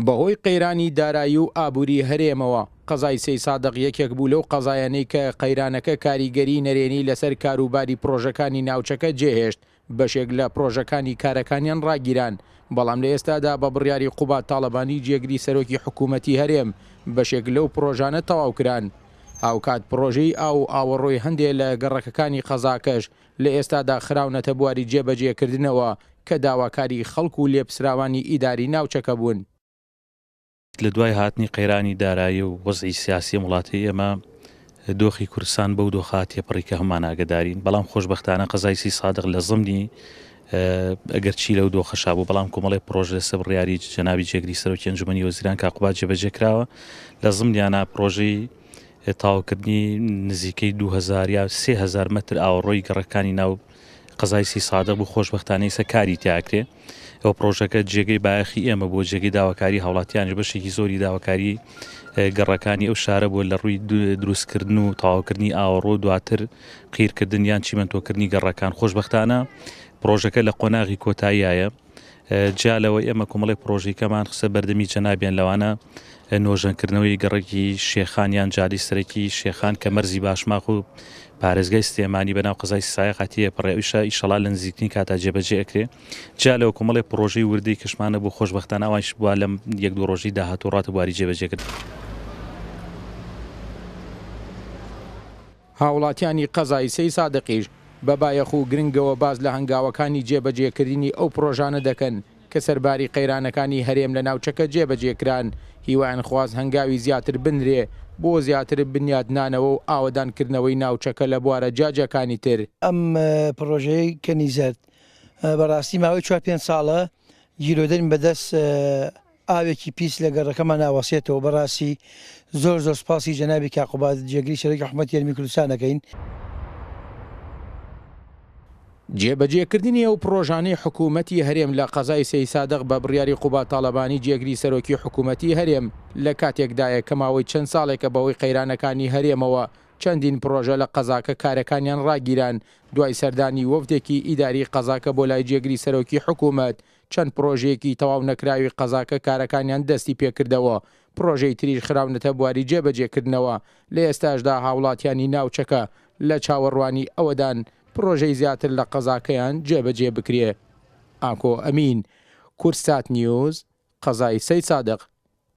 بەهۆی قەیرانی دارایی و ئابووری هەرێمەوە، قەزای سەیسادق یەکێک بوو لەو قەزایانەی کە قەیرانەکە کاریگەری نەرێنی لەسەر کاروباری پرۆژەکانی ناوچەکە جێهێشت، بەشێک لە پرۆژەکانی کارەکانیان ڕاگیران، بەڵام لە ئێستادا بە بڕیاری قوباد تاڵەبانی جێگری سەرۆکی حکوومەتی هەرێم بەشێک لەو پرۆژانە تەواو کران. هاوکات پرۆژەی ئاو و ئاوەڕۆی هەندێ لە گەڕەکەکانی قەزاکەش لە ئێستادا خراونەتە بواری جێبەجێکردنەوە کە داواکاری خەڵک و لێپسراوانی ئیداری ناوچەکە بوون. لە دوای هاتنی قەیرانی دارایی و وەزعی سیاسی ئەم وڵاتەی ئێمە دۆخی کوردستان بەو دۆخە تێپەڕی کە هەموومان ئاگەدارین، بەڵام خۆشبەختانە قەزای سیسادق لە زمنی ئەگەر چی لەو دۆخەشا بوو بەڵام کۆمەڵێک پڕۆژە لەسەر بڕیاری جەنابی جێگری سەرۆکی ئەنجومەنی وەزیران کاک قوباد جێبەجێ کراوە لە زمنیانە پڕۆژەی تەواوکردنی نزیکەی 2000 یا 3000 مەتر ئاوەڕۆی گەڕەکانی ناو قەزای سیسادق بوو خۆشبەختانە ئیسە کاری تیاکرێ ئەو پڕۆژەکە جێگەی بایەخی ئێمە بووە جێگەی داواکاری هاوڵاتیانیش بەشێکی زۆری داواکاری گەڕەکانی ئەو شارە بووە لە ڕووی دروستکردن و تەواوکردنی ئاوەڕۆ دواتر قیرکردن یان چیمەنتۆکردنی گەڕەکان خۆشبەختانە پڕۆژەکە لە قۆناغی کۆتاییایە جیا لەوە ئێمە کۆمەڵی پڕۆژەیکەمان خستە بەردەمی جەنابیان لەوانە نۆژەنکردنەوەی گەڕەکی شێخان یان جادەی سەرەکی شێخان کە مەرزی باشماخ و پارێزگای سلێمانی بەناو قەزای سایەقا تێپەڕێ ئەویشە ئیشەڵا لە نزیکترین کاتا جێبەجێ ئەکرێ جیا لەوە کۆمەڵێ پڕۆژەی وردەی کەشمان هەبوو خۆشبەختانە ئەوانیش بوا لەم یەک دوو ڕۆژەی داهاتوو ڕاتە بواری جێبەجێکردن. هاوڵاتیانی قەزای سەیسادقیش بە بایەخ و گرنگەوە باس لە هەنگاوەکانی جێبەجێکردنی ئەو پڕۆژانە دەکەن کە سەرباری قەیرانەکانی هەرێم لە ناوچەکە جێبەجێکران، هیوایان خواست هەنگاوی زیاتر بنرێ بۆ زیاتر بنیاتنانەوە و ئاوەدانکردنەوەی ناوچەکە لە بوارە جیاجیاکانی تر. ئەم پڕۆژەیەی کەنی زەرد بەڕاستی ماوەی چوار پێنج ساڵە گیرۆدەین بەدەست ئاوێکی پیس لە گەڕەکەمان ئاوەسێتەوە بەڕاستی زۆر زۆر سوپاسی جەنابی کاک قوباد جێگری سەرۆکی حکومەتی هەرێمی کوردستان ئەکەین. جێبەجێکردنی ئەو پڕۆژانەی حکوومەتی هەرێم لە قەزای سەیسادق بە بڕیاری قوباد تاڵەبانی جێگری سەرۆکی حکوومەتی هەرێم لە کاتێکدایە کە ماوەی چەند ساڵێکە بەهۆی قەیرانەکانی هەرێمەوە چەندین پڕۆژە لە قەزاکە کارەکانیان ڕاگیران دوای سەردانی وەفدێکی ئیداری قەزاکە بۆ لای جێگری سەرۆکی حکوومەت چەند پڕۆژەیەکی تەواو نەکراوی قەزاکە کارەکانیان دەستی پێکردەوە، پڕۆژەی تریش خراونەتە بواری جێبەجێکردنەوە، لە ئێستاشدا هاوڵاتیانی ناوچەکە لە چاوەڕوانی ئەوەدان پڕۆژەی زیاتر لە قەزاکەیان جێبەجێ بکرێ. ئاکۆ ئەمین، کوردسات نیوز، قەزای سەیدسادق.